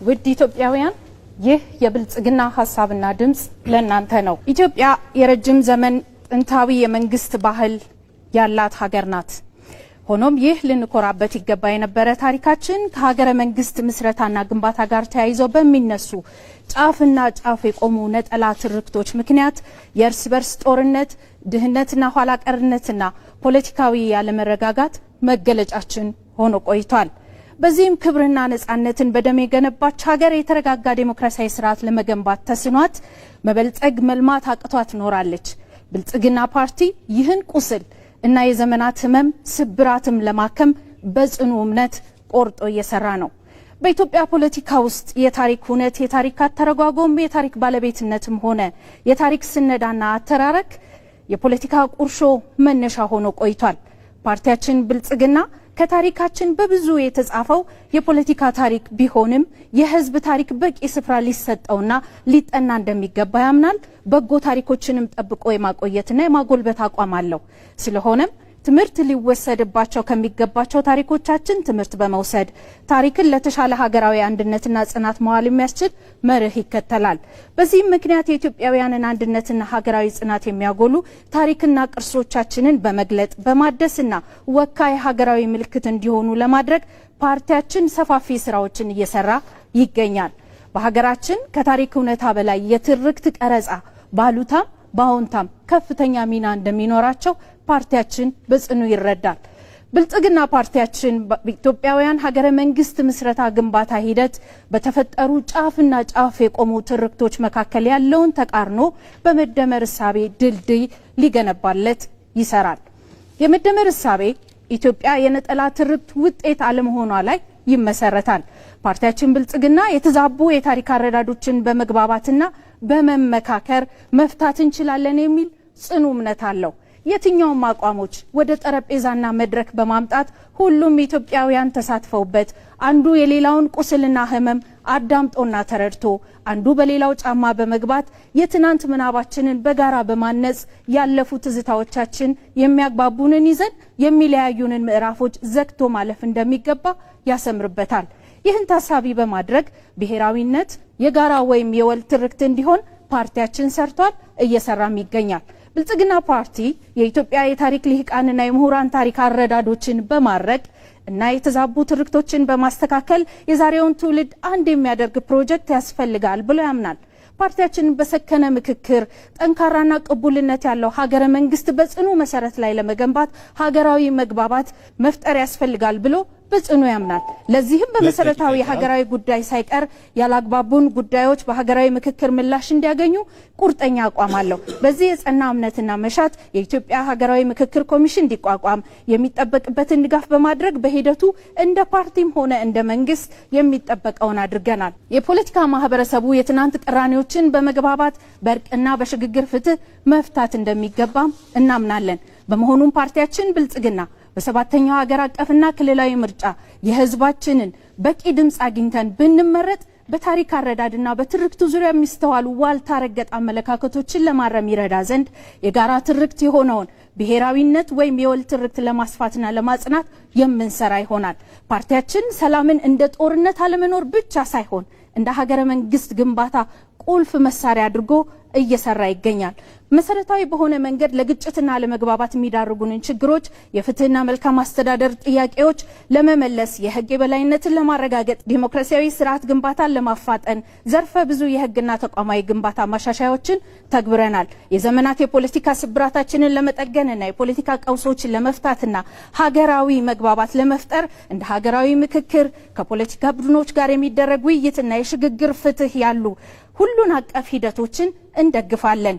ውድ ኢትዮጵያውያን፣ ይህ የብልጽግና ሀሳብና ድምፅ ለእናንተ ነው። ኢትዮጵያ የረጅም ዘመን ጥንታዊ የመንግስት ባህል ያላት ሀገር ናት። ሆኖም ይህ ልንኮራበት ይገባ የነበረ ታሪካችን ከሀገረ መንግስት ምስረታና ግንባታ ጋር ተያይዘው በሚነሱ ጫፍና ጫፍ የቆሙ ነጠላ ትርክቶች ምክንያት የእርስ በርስ ጦርነት፣ ድህነትና ኋላ ቀርነትና ፖለቲካዊ ያለመረጋጋት መገለጫችን ሆኖ ቆይቷል። በዚህም ክብርና ነጻነትን በደም የገነባች ሀገር የተረጋጋ ዴሞክራሲያዊ ስርዓት ለመገንባት ተስኗት መበልጸግ መልማት አቅቷት ኖራለች። ብልጽግና ፓርቲ ይህን ቁስል እና የዘመናት ህመም ስብራትም ለማከም በጽኑ እምነት ቆርጦ እየሰራ ነው። በኢትዮጵያ ፖለቲካ ውስጥ የታሪክ እውነት፣ የታሪክ አተረጓጎም፣ የታሪክ ባለቤትነትም ሆነ የታሪክ ስነዳና አተራረክ የፖለቲካ ቁርሾ መነሻ ሆኖ ቆይቷል። ፓርቲያችን ብልጽግና ከታሪካችን በብዙ የተጻፈው የፖለቲካ ታሪክ ቢሆንም የህዝብ ታሪክ በቂ ስፍራ ሊሰጠውና ሊጠና እንደሚገባ ያምናል። በጎ ታሪኮችንም ጠብቆ የማቆየትና የማጎልበት አቋም አለው። ስለሆነም ትምህርት ሊወሰድባቸው ከሚገባቸው ታሪኮቻችን ትምህርት በመውሰድ ታሪክን ለተሻለ ሀገራዊ አንድነትና ጽናት መዋል የሚያስችል መርህ ይከተላል። በዚህም ምክንያት የኢትዮጵያውያንን አንድነትና ሀገራዊ ጽናት የሚያጎሉ ታሪክና ቅርሶቻችንን በመግለጥ፣ በማደስና ወካይ ሀገራዊ ምልክት እንዲሆኑ ለማድረግ ፓርቲያችን ሰፋፊ ስራዎችን እየሰራ ይገኛል። በሀገራችን ከታሪክ እውነታ በላይ የትርክት ቀረጻ ባሉታም በአዎንታም ከፍተኛ ሚና እንደሚኖራቸው ፓርቲያችን በጽኑ ይረዳል። ብልጽግና ፓርቲያችን በኢትዮጵያውያን ሀገረ መንግስት ምስረታ ግንባታ ሂደት በተፈጠሩ ጫፍና ጫፍ የቆሙ ትርክቶች መካከል ያለውን ተቃርኖ በመደመር እሳቤ ድልድይ ሊገነባለት ይሰራል። የመደመር እሳቤ ኢትዮጵያ የነጠላ ትርክት ውጤት አለመሆኗ ላይ ይመሰረታል። ፓርቲያችን ብልጽግና የተዛቡ የታሪክ አረዳዶችን በመግባባትና በመመካከር መፍታት እንችላለን የሚል ጽኑ እምነት አለው። የትኛውም አቋሞች ወደ ጠረጴዛና መድረክ በማምጣት ሁሉም ኢትዮጵያውያን ተሳትፈውበት፣ አንዱ የሌላውን ቁስልና ሕመም አዳምጦና ተረድቶ፣ አንዱ በሌላው ጫማ በመግባት የትናንት ምናባችንን በጋራ በማነጽ ያለፉ ትዝታዎቻችን የሚያግባቡንን ይዘን የሚለያዩንን ምዕራፎች ዘግቶ ማለፍ እንደሚገባ ያሰምርበታል። ይህን ታሳቢ በማድረግ ብሔራዊነት የጋራ ወይም የወል ትርክት እንዲሆን ፓርቲያችን ሰርቷል፣ እየሰራም ይገኛል። ብልጽግና ፓርቲ የኢትዮጵያ የታሪክ ልሂቃንና የምሁራን ታሪክ አረዳዶችን በማድረግ እና የተዛቡ ትርክቶችን በማስተካከል የዛሬውን ትውልድ አንድ የሚያደርግ ፕሮጀክት ያስፈልጋል ብሎ ያምናል። ፓርቲያችን በሰከነ ምክክር ጠንካራና ቅቡልነት ያለው ሀገረ መንግስት በጽኑ መሰረት ላይ ለመገንባት ሀገራዊ መግባባት መፍጠር ያስፈልጋል ብሎ በጽኑ ያምናል። ለዚህም በመሰረታዊ ሀገራዊ ጉዳይ ሳይቀር ያላግባቡን ጉዳዮች በሀገራዊ ምክክር ምላሽ እንዲያገኙ ቁርጠኛ አቋም አለው። በዚህ የጸና እምነትና መሻት የኢትዮጵያ ሀገራዊ ምክክር ኮሚሽን እንዲቋቋም የሚጠበቅበትን ድጋፍ በማድረግ በሂደቱ እንደ ፓርቲም ሆነ እንደ መንግስት የሚጠበቀውን አድርገናል። የፖለቲካ ማህበረሰቡ የትናንት ቅራኔዎችን በመግባባት፣ በእርቅና በሽግግር ፍትህ መፍታት እንደሚገባም እናምናለን። በመሆኑም ፓርቲያችን ብልጽግና በሰባተኛው ሀገር አቀፍና ክልላዊ ምርጫ የህዝባችንን በቂ ድምፅ አግኝተን ብንመረጥ በታሪክ አረዳድና በትርክቱ ዙሪያ የሚስተዋሉ ዋልታ ረገጥ አመለካከቶችን ለማረም ይረዳ ዘንድ የጋራ ትርክት የሆነውን ብሔራዊነት ወይም የወል ትርክት ለማስፋትና ለማጽናት የምንሰራ ይሆናል። ፓርቲያችን ሰላምን እንደ ጦርነት አለመኖር ብቻ ሳይሆን እንደ ሀገረ መንግስት ግንባታ ቁልፍ መሳሪያ አድርጎ እየሰራ ይገኛል። መሰረታዊ በሆነ መንገድ ለግጭትና ለመግባባት የሚዳርጉንን ችግሮች፣ የፍትህና መልካም አስተዳደር ጥያቄዎች ለመመለስ፣ የህግ የበላይነትን ለማረጋገጥ፣ ዲሞክራሲያዊ ስርዓት ግንባታን ለማፋጠን ዘርፈ ብዙ የህግና ተቋማዊ ግንባታ ማሻሻያዎችን ተግብረናል። የዘመናት የፖለቲካ ስብራታችንን ለመጠገንና የፖለቲካ ቀውሶችን ለመፍታትና ሀገራዊ መግባባት ለመፍጠር እንደ ሀገራዊ ምክክር፣ ከፖለቲካ ቡድኖች ጋር የሚደረግ ውይይትና የሽግግር ፍትህ ያሉ ሁሉን አቀፍ ሂደቶችን እንደግፋለን።